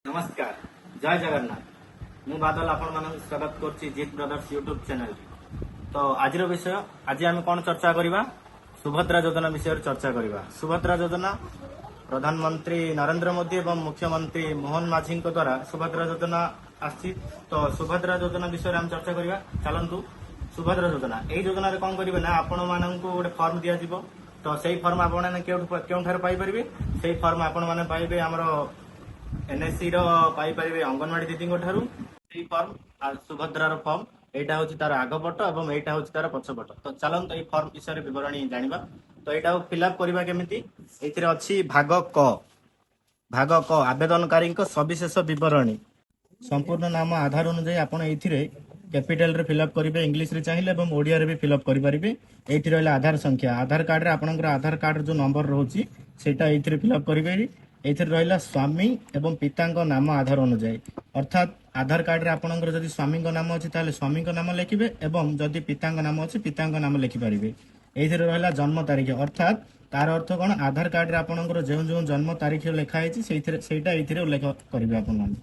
ନମସ୍କାର, ଜୟ ଜଗନ୍ନାଥ। ମୁଁ ବାଦଲ ଆପଣମାନଙ୍କୁ ସ୍ୱାଗତ କରୁଛି ଜିତ୍ ବ୍ରଦର୍ସ ୟୁଟ୍ୟୁବ ଚ୍ୟାନେଲରେ। ତ ଆଜିର ବିଷୟ, ଆଜି ଆମେ କ'ଣ ଚର୍ଚ୍ଚା କରିବା? ସୁଭଦ୍ରା ଯୋଜନା ବିଷୟରେ ଚର୍ଚ୍ଚା କରିବା। ସୁଭଦ୍ରା ଯୋଜନା, ପ୍ରଧାନମନ୍ତ୍ରୀ ନରେନ୍ଦ୍ର ମୋଦି ଏବଂ ମୁଖ୍ୟମନ୍ତ୍ରୀ ମୋହନ ମାଝୀଙ୍କ ଦ୍ୱାରା ସୁଭଦ୍ରା ଯୋଜନା ଆସିଛି। ତ ସୁଭଦ୍ରା ଯୋଜନା ବିଷୟରେ ଆମେ ଚର୍ଚ୍ଚା କରିବା। ଚାଲନ୍ତୁ, ସୁଭଦ୍ରା ଯୋଜନା, ଏଇ ଯୋଜନାରେ କ'ଣ କରିବେ ନା, ଆପଣମାନଙ୍କୁ ଗୋଟେ ଫର୍ମ ଦିଆଯିବ। ତ ସେଇ ଫର୍ମ ଆପଣମାନେ କେଉଁଠୁ କେଉଁଠାରୁ ପାଇପାରିବେ? ସେଇ ଫର୍ମ ଆପଣମାନେ ପାଇବେ ଆମର ଏନଏସି ର ପାଇପାରିବେ, ଅଙ୍ଗନବାଡି ଦିଦିଙ୍କ ଠାରୁ ସେଇ ଫର୍ମ। ଆଉ ସୁଭଦ୍ରାର ଫର୍ମ, ଏଇଟା ହଉଛି ତାର ଆଗ ପଟ ଏବଂ ଏଇଟା ହଉଛି ତାର ପଛ ପଟ। ତ ଚାଲନ୍ତୁ, ଏଇ ଫର୍ମ ବିଷୟରେ ବିବରଣୀ ଜାଣିବା। ତ ଏଇଟାକୁ ଫିଲ୍ଅପ୍ କରିବା କେମିତି? ଏଇଥିରେ ଅଛି ଭାଗ କ। ଭାଗ କ, ଆବେଦନକାରୀଙ୍କ ସବିଶେଷ ବିବରଣୀ। ସମ୍ପୂର୍ଣ୍ଣ ନାମ ଆଧାର ଅନୁଯାୟୀ ଆପଣ ଏଇଥିରେ କ୍ୟାପିଟାଲରେ ଫିଲ୍ଅପ୍ କରିବେ, ଇଂଲିଶରେ ଚାହିଁଲେ ଏବଂ ଓଡ଼ିଆରେ ବି ଫିଲ୍ଅପ୍ କରିପାରିବେ। ଏଇଠି ରହିଲା ଆଧାର ସଂଖ୍ୟା। ଆଧାର କାର୍ଡରେ ଆପଣଙ୍କର ଆଧାର କାର୍ଡର ଯୋଉ ନମ୍ବର ରହୁଛି, ସେଇଟା ଏଇଥିରେ ଫିଲ୍ଅପ୍ କରିବେ। ଏଇଥିରେ ରହିଲା ସ୍ୱାମୀ ଏବଂ ପିତାଙ୍କ ନାମ ଆଧାର ଅନୁଯାୟୀ। ଅର୍ଥାତ୍ ଆଧାର କାର୍ଡରେ ଆପଣଙ୍କର ଯଦି ସ୍ୱାମୀଙ୍କ ନାମ ଅଛି, ତାହେଲେ ସ୍ୱାମୀଙ୍କ ନାମ ଲେଖିବେ ଏବଂ ଯଦି ପିତାଙ୍କ ନାମ ଅଛି, ପିତାଙ୍କ ନାମ ଲେଖିପାରିବେ। ଏଇଥିରେ ରହିଲା ଜନ୍ମ ତାରିଖ। ଅର୍ଥାତ୍ ତାର ଅର୍ଥ କ'ଣ? ଆଧାର କାର୍ଡରେ ଆପଣଙ୍କର ଯେଉଁ ଯେଉଁ ଜନ୍ମ ତାରିଖ ଲେଖା ହେଇଛି, ସେଇଥିରେ ସେଇଟା ଏଇଥିରେ ଉଲ୍ଲେଖ କରିବେ ଆପଣମାନେ।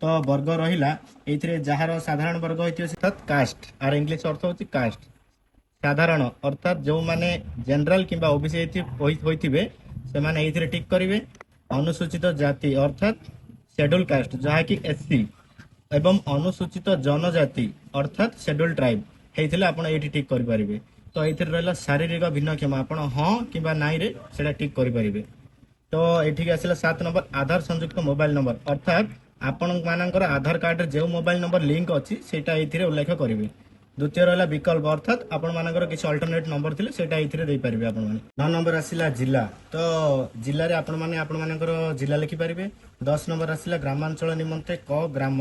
ତ ବର୍ଗ ରହିଲା ଏଇଥିରେ, ଯାହାର ସାଧାରଣ ବର୍ଗ ହେଇଥିବ, ଅର୍ଥାତ୍ କାଷ୍ଟ, ଆର ଇଂଲିଶ ଅର୍ଥ ହଉଛି କାଷ୍ଟ। ସାଧାରଣ ଅର୍ଥାତ୍ ଯେଉଁମାନେ ଜେନେରାଲ କିମ୍ବା ଓବିସି ହୋଇଥିବେ, ସେମାନେ ଏଇଥିରେ ଟିକ୍ କରିବେ। ଅନୁସୂଚିତ ଜାତି ଅର୍ଥାତ୍ ସେଡ୍ୟୁଲ କାଷ୍ଟ, ଯାହାକି ଏସସି, ଏବଂ ଅନୁସୂଚିତ ଜନଜାତି ଅର୍ଥାତ୍ ସେଡ୍ୟୁଲ ଟ୍ରାଇବ ହେଇଥିଲେ ଆପଣ ଏଇଠି ଟିକ୍ କରିପାରିବେ। ତ ଏଇଥିରେ ରହିଲା ଶାରୀରିକ ଭିନ୍ନକ୍ଷମ, ଆପଣ ହଁ କିମ୍ବା ନାଇଁରେ ସେଇଟା ଟିକ୍ କରିପାରିବେ। ତ ଏଠିକି ଆସିଲା 7 ନମ୍ବର, ଆଧାର ସଂଯୁକ୍ତ ମୋବାଇଲ ନମ୍ବର। ଅର୍ଥାତ୍ ଆପଣ ମାନଙ୍କର ଆଧାର କାର୍ଡରେ ଯେଉଁ ମୋବାଇଲ ନମ୍ବର ଲିଙ୍କ ଅଛି, ସେଇଟା ଏଇଥିରେ ଉଲ୍ଲେଖ କରିବେ। ଦ୍ୱିତୀୟ ରହିଲା ବିକଳ୍ପ, ଅର୍ଥାତ୍ ଆପଣମାନଙ୍କର କିଛି ଅଲ୍ଟରନେଟ୍ ନମ୍ବର ଥିଲେ ସେଇଟା ଏଇଥିରେ ଦେଇପାରିବେ ଆପଣମାନେ। 9 ନମ୍ବର ଆସିଲା ଜିଲ୍ଲା। ତ ଜିଲ୍ଲାରେ ଆପଣମାନେ ଆପଣମାନଙ୍କର ଜିଲ୍ଲା ଲେଖିପାରିବେ। 10 ନମ୍ବର ଆସିଲା ଗ୍ରାମାଞ୍ଚଳ ନିମନ୍ତେ କ ଗ୍ରାମ,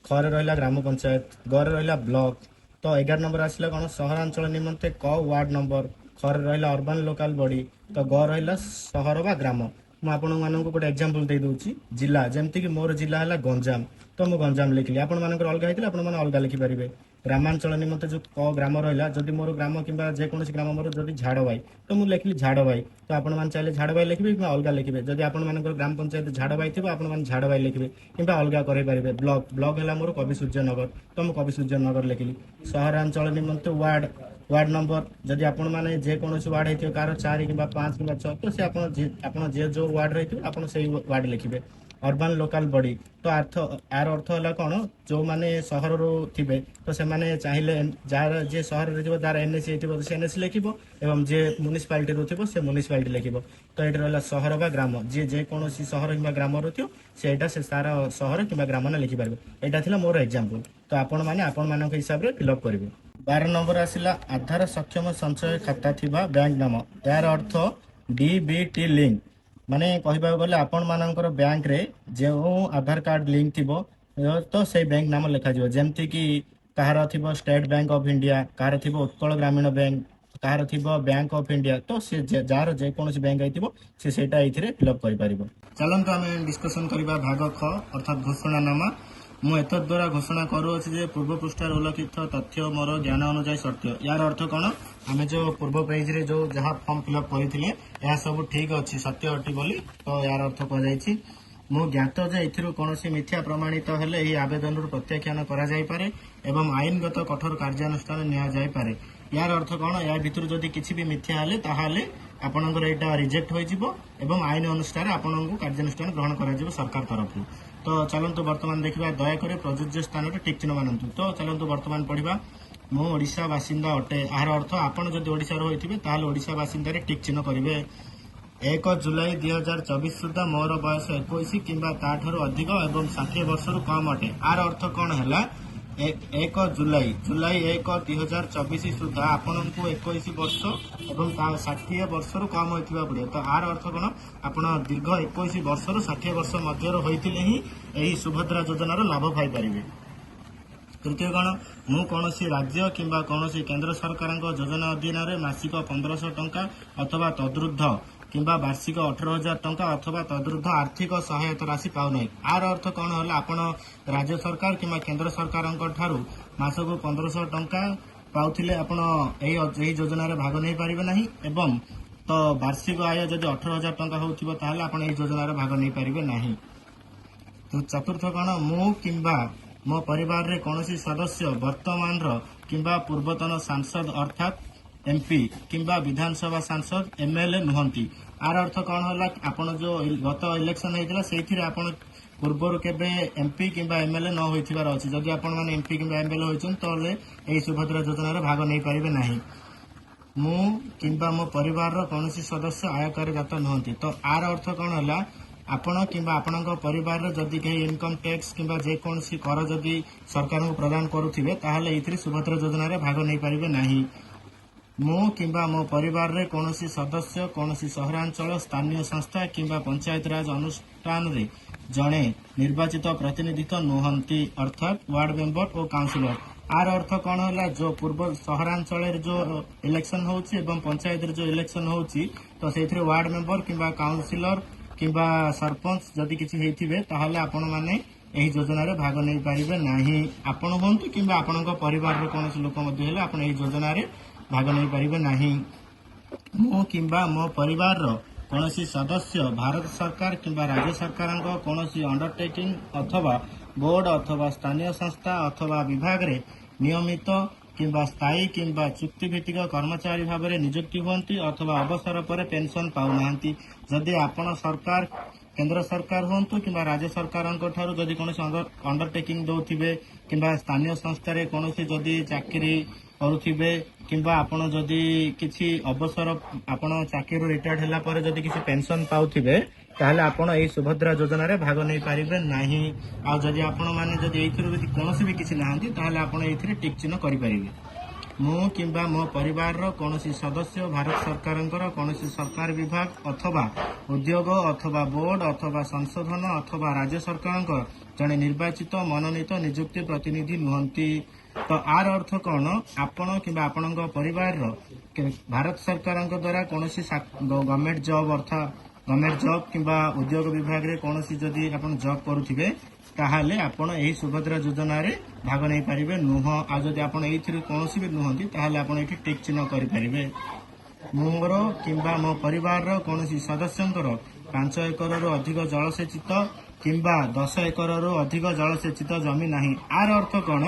ଖରେ ରହିଲା ଗ୍ରାମ ପଞ୍ଚାୟତ, ଗରେ ରହିଲା ବ୍ଲକ। ତ 11 ନମ୍ବର ଆସିଲା କ'ଣ? ସହରାଞ୍ଚଳ ନିମନ୍ତେ କ ୱାର୍ଡ ନମ୍ବର, ଖରେ ରହିଲା ଅର୍ବାନ ଲୋକାଲ ବଡି, ତ ଗ ରହିଲା ସହର ବା ଗ୍ରାମ। ମୁଁ ଆପଣମାନଙ୍କୁ ଗୋଟେ ଏକ୍ଜାମ୍ପଲ ଦେଇ ଦଉଛି। ଜିଲ୍ଲା, ଯେମିତିକି ମୋର ଜିଲ୍ଲା ହେଲା ଗଞ୍ଜାମ, ତ ମୁଁ ଗଞ୍ଜାମ ଲେଖିଲି। ଆପଣମାନଙ୍କର ଅଲଗା ହେଇଥିଲେ ଆପଣମାନେ ଅଲଗା ଲେଖିପାରିବେ। ଗ୍ରାମାଞ୍ଚଳ ନିମନ୍ତେ ଯୋଉ କ ଗ୍ରାମ ରହିଲା, ଯଦି ମୋର ଗ୍ରାମ କିମ୍ବା ଯେକୌଣସି ଗ୍ରାମ ମୋର ଯଦି ଝାଡ଼ବାଇ, ତ ମୁଁ ଲେଖିଲି ଝାଡ଼ବାଇ। ତ ଆପଣମାନେ ଚାହିଁଲେ ଝାଡ଼ବାଇ ଲେଖିବେ କିମ୍ବା ଅଲଗା ଲେଖିବେ। ଯଦି ଆପଣମାନଙ୍କର ଗ୍ରାମ ପଞ୍ଚାୟତ ଝାଡ଼ବାଇ ଥିବ, ଆପଣମାନେ ଝାଡ଼ବାଇ ଲେଖିବେ କିମ୍ବା ଅଲଗା କରେଇ ପାରିବେ। ବ୍ଲକ, ବ୍ଲକ ହେଲା ମୋର କବି ସୂର୍ଯ୍ୟନଗର, ତ ମୁଁ କବି ସୂର୍ଯ୍ୟନଗର ଲେଖିଲି। ସହରାଞ୍ଚଳ ନିମନ୍ତେ ୱାର୍ଡ, ୱାର୍ଡ ନମ୍ବର, ଯଦି ଆପଣମାନେ ଯେକୌଣସି ୱାର୍ଡ ହେଇଥିବ, କାହାର 4 କିମ୍ବା 5 କିମ୍ବା 6, ତ ସେ ଆପଣ ଯେ ଯୋଉ ୱାର୍ଡ ରହିଥିବ, ଆପଣ ସେଇ ୱାର୍ଡ ଲେଖିବେ। ଅର୍ବାନ ଲୋକାଲ ବଡି, ତ ଆର ଅର୍ଥ ହେଲା କ'ଣ? ଯୋଉମାନେ ସହରରୁ ଥିବେ, ତ ସେମାନେ ଚାହିଁଲେ ଯାହାର ଯିଏ ସହରରେ ଥିବ, ଯାହାର ଏନଏସି ହେଇଥିବ, ସେ ଏନଏସି ଲେଖିବ ଏବଂ ଯିଏ ମ୍ୟୁନିସିପାଲିଟିରୁ ଥିବ, ସେ ମ୍ୟୁନିସିପାଲିଟି ଲେଖିବ। ତ ଏଇଠି ରହିଲା ସହର ବା ଗ୍ରାମ। ଯିଏ ଯେକୌଣସି ସହର କିମ୍ବା ଗ୍ରାମରୁ ଥିବ, ସେଇଟା ସେ ତାର ସହର କିମ୍ବା ଗ୍ରାମ ନା ଲେଖିପାରିବ। ଏଇଟା ଥିଲା ମୋର ଏକ୍ଜାମ୍ପଲ। ତ ଆପଣମାନେ ଆପଣମାନଙ୍କ ହିସାବରେ ଫିଲ୍ଅପ୍ କରିବେ। 12 ନମ୍ବର ଆସିଲା ଆଧାର ସକ୍ଷମ ସଞ୍ଚୟ ଖାତା ଥିବା ବ୍ୟାଙ୍କ ନାମ। ଏହାର ଅର୍ଥ ଡିବିଟି ଲିଙ୍କ। ମାନେ କହିବାକୁ ଗଲେ ଆପଣମାନଙ୍କର ବ୍ୟାଙ୍କରେ ଯେଉଁ ଆଧାର କାର୍ଡ ଲିଙ୍କ ଥିବ, ତ ସେଇ ବ୍ୟାଙ୍କ ନାମ ଲେଖାଯିବ। ଯେମିତିକି କାହାର ଥିବ ଷ୍ଟେଟ୍ ବ୍ୟାଙ୍କ ଅଫ୍ ଇଣ୍ଡିଆ, କାହାର ଥିବ ଉତ୍କଳ ଗ୍ରାମୀଣ ବ୍ୟାଙ୍କ, କାହାର ଥିବ ବ୍ୟାଙ୍କ ଅଫ୍ ଇଣ୍ଡିଆ। ତ ସେ ଯାହାର ଯେକୌଣସି ବ୍ୟାଙ୍କ ହେଇଥିବ, ସେ ସେଇଟା ଏଇଥିରେ ଫିଲ୍ଅପ୍ କରିପାରିବ। ଚାଲନ୍ତୁ, ଆମେ ଡିସ୍କସନ କରିବା ଭାଗ ଖ, ଅର୍ଥାତ୍ ଘୋଷଣାନାମା। ମୁଁ ଏତଦ୍ୱାରା ଘୋଷଣା କରୁଅଛି ଯେ ପୂର୍ବ ପୃଷ୍ଠାରେ ଉଲ୍ଲେଖିତ ତଥ୍ୟ ମୋର ଜ୍ଞାନ ଅନୁଯାୟୀ ସତ୍ୟ। ଏହାର ଅର୍ଥ କ'ଣ? ଆମେ ଯୋଉ ପୂର୍ବ ପେଜରେ ଯୋଉ ଯାହା ଫର୍ମ ଫିଲ୍ଅପ୍ କରିଥିଲେ, ଏହା ସବୁ ଠିକ ଅଛି, ସତ୍ୟ ଅଟେ ବୋଲି ତ ଏହାର ଅର୍ଥ କୁହାଯାଇଛି। ମୁଁ ଜ୍ଞାତ ଯେ ଏଥିରୁ କୌଣସି ମିଥ୍ୟା ପ୍ରମାଣିତ ହେଲେ ଏହି ଆବେଦନରୁ ପ୍ରତ୍ୟାଖ୍ୟାନ କରାଯାଇପାରେ ଏବଂ ଆଇନଗତ କଠୋର କାର୍ଯ୍ୟାନୁଷ୍ଠାନ ନିଆଯାଇପାରେ। ଏହାର ଅର୍ଥ କ'ଣ? ଏହା ଭିତରୁ ଯଦି କିଛି ବି ମିଥ୍ୟା ହେଲେ, ତାହେଲେ ଆପଣଙ୍କର ଏଇଟା ରିଜେକ୍ଟ ହୋଇଯିବ ଏବଂ ଆଇନ ଅନୁସାରେ ଆପଣଙ୍କୁ କାର୍ଯ୍ୟାନୁଷ୍ଠାନ ଗ୍ରହଣ କରାଯିବ ସରକାର ତରଫରୁ। ତ ଚାଲନ୍ତୁ ବର୍ତ୍ତମାନ ଦେଖିବା, ଦୟାକରି ପ୍ରଯୁଜ୍ୟ ସ୍ଥାନରେ ଟିକ୍ ଚିହ୍ନ ମାନନ୍ତୁ। ତ ଚାଲନ୍ତୁ ବର୍ତ୍ତମାନ ପଢିବା। ମୁଁ ଓଡ଼ିଶା ବାସିନ୍ଦା ଅଟେ। ଏହାର ଅର୍ଥ ଆପଣ ଯଦି ଓଡ଼ିଶାର ହୋଇଥିବେ, ତାହେଲେ ଓଡ଼ିଶା ବାସିନ୍ଦାରେ ଟିକ୍ ଚିହ୍ନ କରିବେ। 1 ଜୁଲାଇ 2024 ସୁଦ୍ଧା ମୋର ବୟସ 21 କିମ୍ବା ତାଠାରୁ ଅଧିକ ଏବଂ 60 ବର୍ଷରୁ କମ୍ ଅଟେ। ଆର ଅର୍ଥ କ'ଣ ହେଲା? 1 ଜୁଲାଇ, ଜୁଲାଇ 1, 2024 ସୁଦ୍ଧା ଆପଣଙ୍କୁ 21 ବର୍ଷ ଏବଂ ତା 60 ବର୍ଷରୁ କମ୍ ହୋଇଥିବା ପଡ଼ିବ। ତ ଆର ଅର୍ଥ କ'ଣ? ଆପଣ ଦୀର୍ଘ 21 ବର୍ଷରୁ 60 ବର୍ଷ ମଧ୍ୟରେ ହୋଇଥିଲେ ହିଁ ଏହି ସୁଭଦ୍ରା ଯୋଜନାର ଲାଭ ପାଇପାରିବେ। ତୃତୀୟ କ'ଣ? ମୁଁ କୌଣସି ରାଜ୍ୟ କିମ୍ବା କୌଣସି କେନ୍ଦ୍ର ସରକାରଙ୍କ ଯୋଜନା ଅଧୀନରେ ମାସିକ 1500 ଟଙ୍କା ଅଥବା ତଦୁର୍ଦ୍ଧ୍ୱ କିମ୍ବା ବାର୍ଷିକ 18,000 ଟଙ୍କା ଅଥବା ତଦୁର୍ଦ୍ଧ୍ୱ ଆର୍ଥିକ ସହାୟତା ରାଶି ପାଉନାହିଁ। ଆର ଅର୍ଥ କ'ଣ ହେଲା? ଆପଣ ରାଜ୍ୟ ସରକାର କିମ୍ବା କେନ୍ଦ୍ର ସରକାରଙ୍କ ଠାରୁ ମାସକୁ 1500 ଟଙ୍କା ପାଉଥିଲେ ଆପଣ ଏହି ଯୋଜନାରେ ଭାଗ ନେଇପାରିବେ ନାହିଁ ଏବଂ ତ ବାର୍ଷିକ ଆୟ ଯଦି 18,000 ଟଙ୍କା ହେଉଥିବ, ତାହେଲେ ଆପଣ ଏହି ଯୋଜନାରେ ଭାଗ ନେଇପାରିବେ ନାହିଁ। ତ ଚତୁର୍ଥ କ'ଣ? ମୁଁ କିମ୍ବା ମୋ ପରିବାରରେ କୌଣସି ସଦସ୍ୟ ବର୍ତ୍ତମାନର କିମ୍ବା ପୂର୍ବତନ ସାଂସଦ, ଅର୍ଥାତ୍ ଏମ୍ପି, କିମ୍ବା ବିଧାନସଭା ସାଂସଦ, ଏମ୍ଏଲ୍ଏ ନୁହନ୍ତି। ଆର ଅର୍ଥ କ'ଣ ହେଲା? ଆପଣ ଯୋଉ ଗତ ଇଲେକ୍ସନ ହେଇଥିଲା, ସେଇଥିରେ ଆପଣ ପୂର୍ବରୁ କେବେ ଏମ୍ପି କିମ୍ବା ଏମ୍ଏଲ୍ଏ ନ ହୋଇଥିବାର ଅଛି। ଯଦି ଆପଣମାନେ ଏମ୍ପି କିମ୍ବା ଏମ୍ଏଲ୍ଏ ହୋଇଛନ୍ତି, ତାହେଲେ ଏହି ସୁଭଦ୍ରା ଯୋଜନାରେ ଭାଗ ନେଇପାରିବେ ନାହିଁ। ମୁଁ କିମ୍ବା ମୋ ପରିବାରର କୌଣସି ସଦସ୍ୟ ଆୟକରଦାତା ନୁହନ୍ତି। ତ ଆର ଅର୍ଥ କ'ଣ ହେଲା? ଆପଣ କିମ୍ବା ଆପଣଙ୍କ ପରିବାରର ଯଦି କେହି ଇନକମ୍ ଟ୍ୟାକ୍ସ କିମ୍ବା ଯେକୌଣସି କର ଯଦି ସରକାରଙ୍କୁ ପ୍ରଦାନ କରୁଥିବେ, ତାହେଲେ ଏଇଥିରେ ସୁଭଦ୍ରା ଯୋଜନାରେ ଭାଗ ନେଇପାରିବେ ନାହିଁ। ମୁଁ କିମ୍ବା ମୋ ପରିବାରରେ କୌଣସି ସଦସ୍ୟ କୌଣସି ସହରାଞ୍ଚଳ ସ୍ଥାନୀୟ ସଂସ୍ଥା କିମ୍ବା ପଞ୍ଚାୟତରାଜ ଅନୁଷ୍ଠାନରେ ଜଣେ ନିର୍ବାଚିତ ପ୍ରତିନିଧିତ୍ୱ ନୁହନ୍ତି, ଅର୍ଥାତ୍ ୱାର୍ଡ ମେମ୍ବର ଓ କାଉନସିଲର। ଆର ଅର୍ଥ କ'ଣ ହେଲା? ଯୋଉ ପୂର୍ବ ସହରାଞ୍ଚଳରେ ଯୋଉ ଇଲେକ୍ସନ ହଉଛି ଏବଂ ପଞ୍ଚାୟତରେ ଯୋଉ ଇଲେକ୍ସନ ହଉଛି, ତ ସେଇଥିରେ ୱାର୍ଡ ମେମ୍ବର କିମ୍ବା କାଉନସିଲର କିମ୍ବା ସରପଞ୍ଚ ଯଦି କିଛି ହେଇଥିବେ, ତାହେଲେ ଆପଣମାନେ ଏହି ଯୋଜନାରେ ଭାଗ ନେଇପାରିବେ ନାହିଁ। ଆପଣ ହୁଅନ୍ତୁ କିମ୍ବା ଆପଣଙ୍କ ପରିବାରର କୌଣସି ଲୋକ ମଧ୍ୟ ହେଲେ, ଆପଣ ଏହି ଯୋଜନାରେ ଭାଗ ନେଇପାରିବେ ନାହିଁ। ମୁଁ କିମ୍ବା ମୋ ପରିବାରର କୌଣସି ସଦସ୍ୟ ଭାରତ ସରକାର କିମ୍ବା ରାଜ୍ୟ ସରକାରଙ୍କ କୌଣସି ଅଣ୍ଡରଟେକିଂ ଅଥବା ବୋର୍ଡ ଅଥବା ସ୍ଥାନୀୟ ସଂସ୍ଥା ଅଥବା ବିଭାଗରେ ନିୟମିତ କିମ୍ବା ସ୍ଥାୟୀ କିମ୍ବା ଚୁକ୍ତିଭିତ୍ତିକ କର୍ମଚାରୀ ଭାବରେ ନିଯୁକ୍ତି ହୁଅନ୍ତି ଅଥବା ଅବସର ପରେ ପେନସନ ପାଉନାହାନ୍ତି। ଯଦି ଆପଣ ସରକାର, କେନ୍ଦ୍ର ସରକାର ହୁଅନ୍ତୁ କିମ୍ବା ରାଜ୍ୟ ସରକାରଙ୍କ ଠାରୁ ଯଦି କୌଣସି ଅଣ୍ଡରଟେକିଂ ଦଉଥିବେ କିମ୍ବା ସ୍ଥାନୀୟ ସଂସ୍ଥାରେ କୌଣସି ଯଦି ଚାକିରି କରୁଥିବେ କିମ୍ବା ଆପଣ ଯଦି କିଛି ଅବସର, ଆପଣ ଚାକିରିରୁ ରିଟାୟାର୍ଡ ହେଲା ପରେ ଯଦି କିଛି ପେନସନ ପାଉଥିବେ, ତାହେଲେ ଆପଣ ଏଇ ସୁଭଦ୍ରା ଯୋଜନାରେ ଭାଗ ନେଇପାରିବେ ନାହିଁ। ଆଉ ଯଦି ଆପଣମାନେ ଯଦି ଏଇଥିରୁ ଯଦି କୌଣସି ବି କିଛି ନାହାନ୍ତି, ତାହେଲେ ଆପଣ ଏଇଥିରେ ଟିକ୍ ଚିହ୍ନ କରିପାରିବେ। ମୁଁ କିମ୍ବା ମୋ ପରିବାରର କୌଣସି ସଦସ୍ୟ ଭାରତ ସରକାରଙ୍କର କୌଣସି ସରକାର ବିଭାଗ ଅଥବା ଉଦ୍ୟୋଗ ଅଥବା ବୋର୍ଡ ଅଥବା ସଂଶୋଧନ ଅଥବା ରାଜ୍ୟ ସରକାରଙ୍କ ଜଣେ ନିର୍ବାଚିତ ମନୋନୀତ ନିଯୁକ୍ତି ପ୍ରତିନିଧି ନୁହନ୍ତି। ତ ଆର ଅର୍ଥ କ'ଣ? ଆପଣ କିମ୍ବା ଆପଣଙ୍କ ପରିବାରର ଭାରତ ସରକାରଙ୍କ ଦ୍ୱାରା କୌଣସି ଗଭର୍ଣ୍ଣମେଣ୍ଟ ଜବ୍, ଅର୍ଥାତ୍ ଗଭର୍ଣ୍ଣମେଣ୍ଟ ଜବ୍ କିମ୍ବା ଉଦ୍ୟୋଗ ବିଭାଗରେ କୌଣସି ଯଦି ଆପଣ ଜବ୍ କରୁଥିବେ, ତାହେଲେ ଆପଣ ଏହି ସୁଭଦ୍ରା ଯୋଜନାରେ ଭାଗ ନେଇପାରିବେ ନୁହଁ। ଆଉ ଯଦି ଆପଣ ଏଇଥିରୁ କୌଣସି ବି ନୁହନ୍ତି, ତାହେଲେ ଆପଣ ଏଇଠି ଟିକ୍ ଚିହ୍ନ କରିପାରିବେ। ମୋର କିମ୍ବା ମୋ ପରିବାରର କୌଣସି ସଦସ୍ୟଙ୍କର 5 ଏକରରୁ ଅଧିକ ଜଳସେଚିତ କିମ୍ବା 10 ଏକରରୁ ଅଧିକ ଜଳସେଚିତ ଜମି ନାହିଁ। ଆର ଅର୍ଥ କ'ଣ?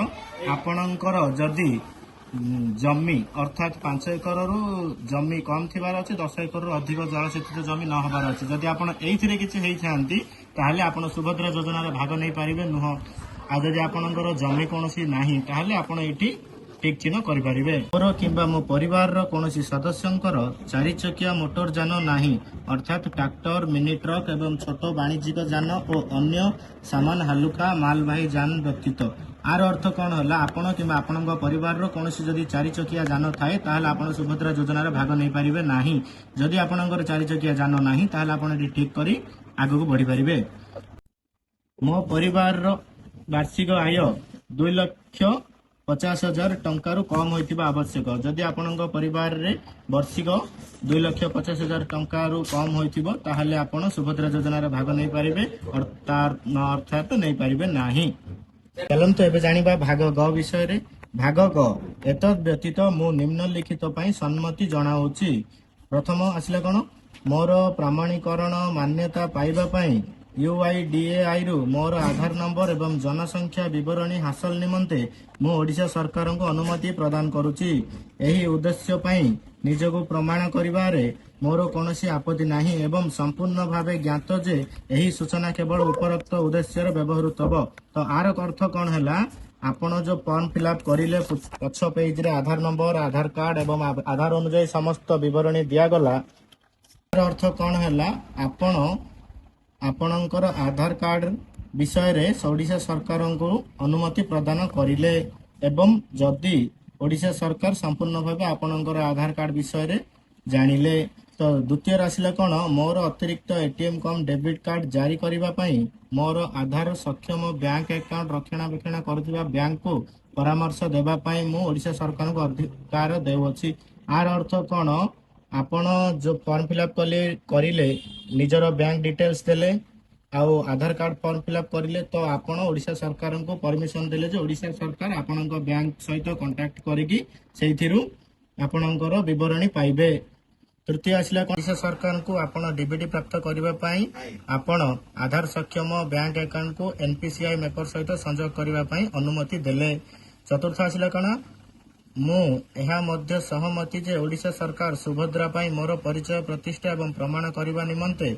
ଆପଣଙ୍କର ଯଦି ଜମି, ଅର୍ଥାତ୍ 5 ଏକରରୁ ଜମି କମ୍ ଥିବାର ଅଛି, 10 ଏକରରୁ ଅଧିକ ଜଳସେଚିତ ଜମି ନ ହବାର ଅଛି। ଯଦି ଆପଣ ଏଇଥିରେ କିଛି ହେଇଥାନ୍ତି, ତାହେଲେ ଆପଣ ସୁଭଦ୍ରା ଯୋଜନାରେ ଭାଗ ନେଇପାରିବେ ନୁହଁ। ଆଉ ଯଦି ଆପଣଙ୍କର ଜମି କୌଣସି ନାହିଁ, ତାହେଲେ ଆପଣ ଏଇଠି ଟିକ୍ ଚିହ୍ନ କରିପାରିବେ। ମୋର କିମ୍ବା ମୋ ପରିବାରର କୌଣସି ସଦସ୍ୟଙ୍କର ଚାରିଚକିଆ ମୋଟର ଯାନ ନାହିଁ, ଅର୍ଥାତ୍ ଟ୍ରାକ୍ଟର, ମିନି ଟ୍ରକ୍ ଏବଂ ଛୋଟ ବାଣିଜ୍ୟିକ ଯାନ ଓ ଅନ୍ୟ ସାମାନ ହାଲୁକା ମାଲବାହୀ ଯାନ ବ୍ୟତୀତ। ଆର ଅର୍ଥ କ'ଣ ହେଲା? ଆପଣ କିମ୍ବା ଆପଣଙ୍କ ପରିବାରର କୌଣସି ଯଦି ଚାରିଚକିଆ ଯାନ ଥାଏ, ତାହେଲେ ଆପଣ ସୁଭଦ୍ରା ଯୋଜନାରେ ଭାଗ ନେଇପାରିବେ ନାହିଁ। ଯଦି ଆପଣଙ୍କର ଚାରିଚକିଆ ଯାନ ନାହିଁ, ତାହେଲେ ଆପଣ ଏଠି ଠିକ୍ କରି ଆଗକୁ ବଢିପାରିବେ। ମୋ ପରିବାରର ବାର୍ଷିକ ଆୟ 2,50,000 ଟଙ୍କାରୁ କମ୍ ହୋଇଥିବା ଆବଶ୍ୟକ। ଯଦି ଆପଣଙ୍କ ପରିବାରରେ ବାର୍ଷିକ 2,50,000 ଟଙ୍କାରୁ କମ୍ ହୋଇଥିବ, ତାହେଲେ ଆପଣ ସୁଭଦ୍ରା ଯୋଜନାରେ ଭାଗ ନେଇପାରିବେ, ଅର୍ଥାତ୍ ନେଇପାରିବେ ନାହିଁ। ଚାଲନ୍ତୁ ଏବେ ଜାଣିବା ଭାଗ ଗ ବିଷୟରେ। ଭାଗ ଗ, ଏତଦ୍ ବ୍ୟତୀତ ମୁଁ ନିମ୍ନଲିଖିତ ପାଇଁ ସମ୍ମତି ଜଣାଉଛି। ପ୍ରଥମ ଆସିଲା କ'ଣ? ମୋର ପ୍ରାମାଣୀକରଣ ମାନ୍ୟତା ପାଇବା ପାଇଁ ୟୁଆଇଡିଏଆଇ ରୁ ମୋର ଆଧାର ନମ୍ବର ଏବଂ ଜନସଂଖ୍ୟା ବିବରଣୀ ହାସଲ ନିମନ୍ତେ ମୁଁ ଓଡ଼ିଶା ସରକାରଙ୍କୁ ଅନୁମତି ପ୍ରଦାନ କରୁଛି। ଏହି ଉଦ୍ଦେଶ୍ୟ ପାଇଁ ନିଜକୁ ପ୍ରମାଣ କରିବାରେ ମୋର କୌଣସି ଆପତ୍ତି ନାହିଁ ଏବଂ ସମ୍ପୂର୍ଣ୍ଣ ଭାବେ ଜ୍ଞାତ ଯେ ଏହି ସୂଚନା କେବଳ ଉପରୋକ୍ତ ଉଦ୍ଦେଶ୍ୟରେ ବ୍ୟବହୃତ ହେବ। ତ ଆର ଅର୍ଥ କ'ଣ ହେଲା? ଆପଣ ଯୋଉ ଫର୍ମ ଫିଲ୍ଅପ୍ କରିଲେ, ପଛ ପେଜରେ ଆଧାର ନମ୍ବର, ଆଧାର କାର୍ଡ ଏବଂ ଆଧାର ଅନୁଯାୟୀ ସମସ୍ତ ବିବରଣୀ ଦିଆଗଲା। ଆର ଅର୍ଥ କ'ଣ ହେଲା? ଆପଣ ଆପଣଙ୍କର ଆଧାର କାର୍ଡ ବିଷୟରେ ଓଡ଼ିଶା ସରକାରଙ୍କୁ ଅନୁମତି ପ୍ରଦାନ କରିଲେ ଏବଂ ଯଦି ଓଡ଼ିଶା ସରକାର ସମ୍ପୂର୍ଣ୍ଣ ଭାବେ ଆପଣଙ୍କର ଆଧାର କାର୍ଡ ବିଷୟରେ ଜାଣିଲେ। ତ ଦ୍ୱିତୀୟରେ ଆସିଲା କ'ଣ? ମୋର ଅତିରିକ୍ତ ଏଟିଏମ୍ କମ୍ ଡେବିଟ୍ କାର୍ଡ ଜାରି କରିବା ପାଇଁ ମୋର ଆଧାର ସକ୍ଷମ ବ୍ୟାଙ୍କ ଆକାଉଣ୍ଟ ରକ୍ଷଣାବେକ୍ଷଣ କରୁଥିବା ବ୍ୟାଙ୍କକୁ ପରାମର୍ଶ ଦେବା ପାଇଁ ମୁଁ ଓଡ଼ିଶା ସରକାରଙ୍କୁ ଅଧିକାର ଦେଉଅଛି। ଆର ଅର୍ଥ କ'ଣ? ଆପଣ ଯୋଉ ଫର୍ମ ଫିଲ୍ଅପ୍ କଲେ କରିଲେ, ନିଜର ବ୍ୟାଙ୍କ ଡିଟେଲ୍ସ ଦେଲେ ଆଉ ଆଧାର କାର୍ଡ ଫର୍ମ ଫିଲ୍ଅପ୍ କରିଲେ, ତ ଆପଣ ଓଡ଼ିଶା ସରକାରଙ୍କୁ ପରମିଶନ ଦେଲେ ଯେ ଓଡ଼ିଶା ସରକାର ଆପଣଙ୍କ ବ୍ୟାଙ୍କ ସହିତ କଣ୍ଟାକ୍ଟ କରିକି ସେଇଥିରୁ ଆପଣଙ୍କର ବିବରଣୀ ପାଇବେ। ତୃତୀୟ ଆସିଲା, ଓଡ଼ିଶା ସରକାରଙ୍କୁ ଆପଣ ଡିବିଟି ପ୍ରାପ୍ତ କରିବା ପାଇଁ ଆପଣ ଆଧାର ସକ୍ଷମ ବ୍ୟାଙ୍କ ଆକାଉଣ୍ଟକୁ ଏନପିସିଆଇ ମେପର ସହିତ ସଂଯୋଗ କରିବା ପାଇଁ ଅନୁମତି ଦେଲେ। ଚତୁର୍ଥ ଆସିଲା କଣ? ମୁଁ ଏହା ମଧ୍ୟ ସହମତି ଯେ ଓଡ଼ିଶା ସରକାର ସୁଭଦ୍ରା ପାଇଁ ମୋର ପରିଚୟ ପ୍ରତିଷ୍ଠା ଏବଂ ପ୍ରମାଣ କରିବା ନିମନ୍ତେ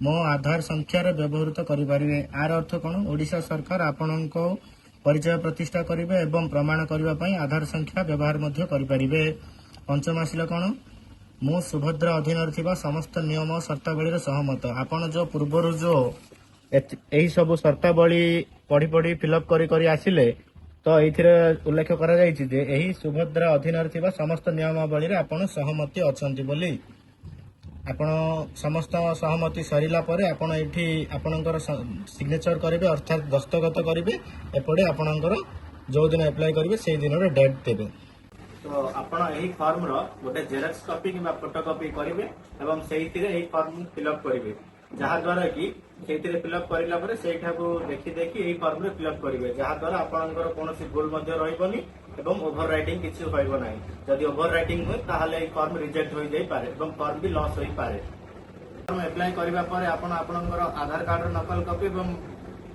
ମୋ ଆଧାର ସଂଖ୍ୟାରେ ବ୍ୟବହୃତ କରିପାରିବେ। ଆର ଅର୍ଥ କଣ? ଓଡ଼ିଶା ସରକାର ଆପଣଙ୍କ ପରିଚୟ ପ୍ରତିଷ୍ଠା କରିବେ ଏବଂ ପ୍ରମାଣ କରିବା ପାଇଁ ଆଧାର ସଂଖ୍ୟା ବ୍ୟବହାର ମଧ୍ୟ କରିପାରିବେ। ପଞ୍ଚମ ଆସିଲା କଣ? ମୁଁ ସୁଭଦ୍ରା ଅଧୀନରେ ଥିବା ସମସ୍ତ ନିୟମ ଓ ସର୍ତ୍ତାବଳୀରେ ସହମତ। ଆପଣ ଯୋଉ ପୂର୍ବରୁ ଯୋଉ ଏହି ସବୁ ସର୍ତ୍ତାବଳୀ ପଢି ପଢି ଫିଲଅପ୍ କରି କରି ଆସିଲେ, ତ ଏଇଥିରେ ଉଲ୍ଲେଖ କରାଯାଇଛି ଯେ ଏହି ସୁଭଦ୍ରା ଅଧୀନରେ ଥିବା ସମସ୍ତ ନିୟମାବଳୀରେ ଆପଣ ସହମତି ଅଛନ୍ତି ବୋଲି। ଆପଣ ସମସ୍ତ ସହମତି ସରିଲା ପରେ ଆପଣ ଏଇଠି ଆପଣଙ୍କର ସିଗ୍ନେଚର କରିବେ, ଅର୍ଥାତ୍ ଦସ୍ତଖତ କରିବେ। ଏପଟେ ଆପଣଙ୍କର ଯୋଉ ଦିନ ଆପ୍ଲାଏ କରିବେ, ସେଇ ଦିନର ଡେଟ୍ ଦେବେ। ତ ଆପଣ ଏହି ଫର୍ମର ଗୋଟେ ଜେରକ୍ସ କପି କିମ୍ବା ଫଟୋ କପି କରିବେ ଏବଂ ସେଇଥିରେ ଏହି ଫର୍ମ ଫିଲ୍ଅପ୍ କରିବେ, ଯାହା ଦ୍ୱାରା କି ସେଇଥିରେ ଫିଲ୍ଅପ୍ କରିଲା ପରେ ସେଇଠାକୁ ଦେଖି ଦେଖି ଏହି ଫର୍ମରେ ଫିଲ୍ଅପ୍ କରିବେ, ଯାହା ଦ୍ୱାରା ଆପଣଙ୍କର କୌଣସି ଭୁଲ ମଧ୍ୟ ରହିବନି ଏବଂ ଓଭର ରାଇଟିଂ କିଛି ରହିବ ନାହିଁ। ଯଦି ଓଭର ରାଇଟିଂ ହୁଏ, ତାହେଲେ ଏହି ଫର୍ମ ରିଜେକ୍ଟ ହୋଇଯାଇପାରେ ଏବଂ ଫର୍ମ ବି ଲସ୍ ହୋଇପାରେ। ଫର୍ମ ଆପ୍ଲାଏ କରିବା ପରେ ଆପଣ ଆପଣଙ୍କର ଆଧାର କାର୍ଡର ନକଲ କପି ଏବଂ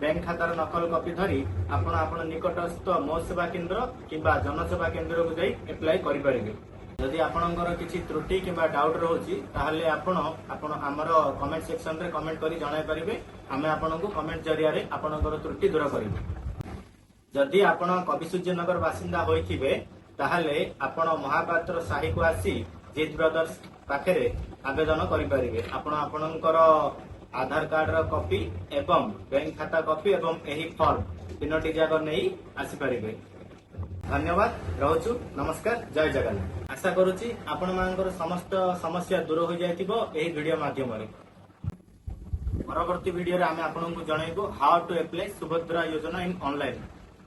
ବ୍ୟାଙ୍କ ଖାତାର ନକଲ କପି ଧରି ଆପଣ ଆପଣ ନିକଟସ୍ଥ ମୋ ସେବା କେନ୍ଦ୍ର କିମ୍ବା ଜନସେବା କେନ୍ଦ୍ରକୁ ଯାଇ ଆପ୍ଲାଏ କରିପାରିବେ। ଯଦି ଆପଣଙ୍କର କିଛି ତ୍ରୁଟି କିମ୍ବା ଡାଉଟ୍ ରହୁଛି, ତାହେଲେ ଆପଣ ଆପଣ ଆମର କମେଣ୍ଟ ସେକ୍ସନରେ କମେଣ୍ଟ କରି ଜଣାଇ ପାରିବେ। ଆମେ ଆପଣଙ୍କୁ କମେଣ୍ଟ ଜରିଆରେ ଆପଣଙ୍କର ତ୍ରୁଟି ଦୂର କରିବୁ। ଯଦି ଆପଣ କବିସୂର୍ଯ୍ୟନଗର ବାସିନ୍ଦା ହୋଇଥିବେ, ତାହେଲେ ଆପଣ ମହାପାତ୍ର ସାହିକୁ ଆସି ଜିତ୍ ବ୍ରଦର୍ସ ପାଖରେ ଆବେଦନ କରିପାରିବେ। ଆପଣ ଆପଣଙ୍କର ଆଧାର କାର୍ଡର କପି ଏବଂ ବ୍ୟାଙ୍କ ଖାତା କପି ଏବଂ ଏହି ଫର୍ମ ତିନୋଟି ଯାକ ନେଇ ଆସିପାରିବେ। ଧନ୍ୟବାଦ, ରହୁଛୁ, ନମସ୍କାର, ଜୟ ଜଗନ୍ନାଥ। ଆଶା କରୁଛି ଆପଣମାନଙ୍କର ସମସ୍ତ ସମସ୍ୟା ଦୂର ହୋଇଯାଇଥିବ ଏହି ଭିଡିଓ ମାଧ୍ୟମରେ। ପରବର୍ତ୍ତୀ ଭିଡିଓରେ ଆମେ ଆପଣଙ୍କୁ ଜଣାଇବୁ how to apply Subhadra Yojana in online.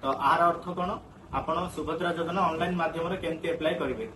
ତ ଆର ଅର୍ଥ କଣ? ଆପଣ ସୁଭଦ୍ରା ଯୋଜନା ଅନଲାଇନ ମାଧ୍ୟମରେ କେମିତି ଆପ୍ଲାଏ କରିବେ।